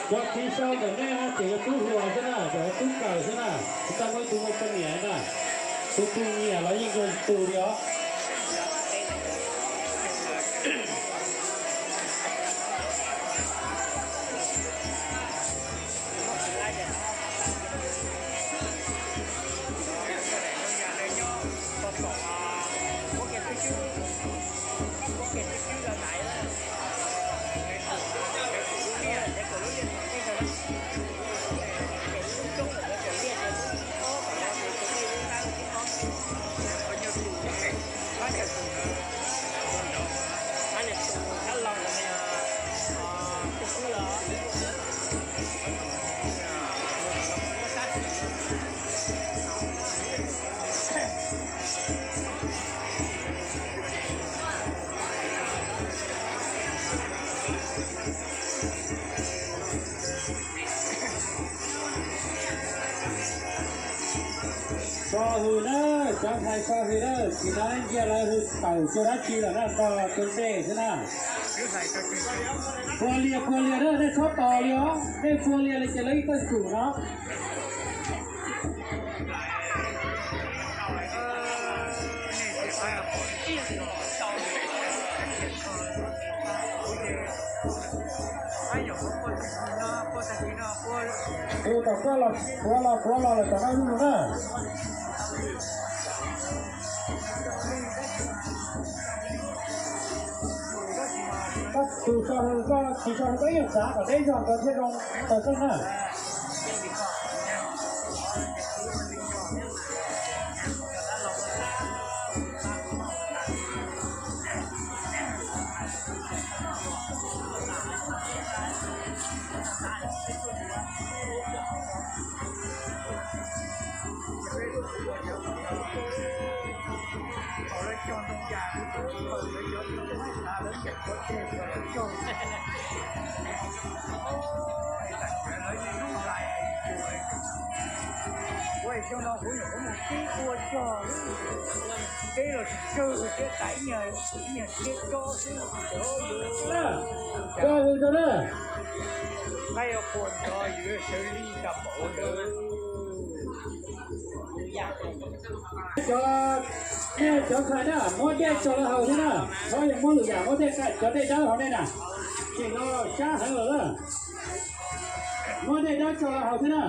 Cov txiv sau ntawm nej no ces yog tub hluas xwb na, yog tub kawm xwb na, tsis tau muaj ib tug muaj poj niam na. Tus twg nyiam los yeej yog tus li os. So hws na, cov ntxhais so hws na, tsis hnov ib ntsia lawv hws tawm txog dab tsi lawm na, tos tus ntej xwb na. Pua lias pua lias na, nej txhob tos li os, nej pua lias li ces lawv ib txawj xum no. Tus tom koj los puav los puav los lawm tom no lub no na. Koj tus so hws, koj tsis so hws koj yeej xav kom deb zog nkawd thiaj zoo tawm xeeb na. Ua xyoo no kuv nyuam qhuav mus pib ua cog, peb los tsis tsawg thiab, tas ib nyuag siab tsob xwb. Koj hws rau na. Qab yuav qua nrov yus sawv li tas npaum ntawd. Cov, cov ntxhais na, muab dej tso los haus thiab na. Txhob yog muab lwm yam, muab tej cov dej dawb hauv nej na, ces no sab heev lawm na. Muab dej dawb tso los haus thiab na.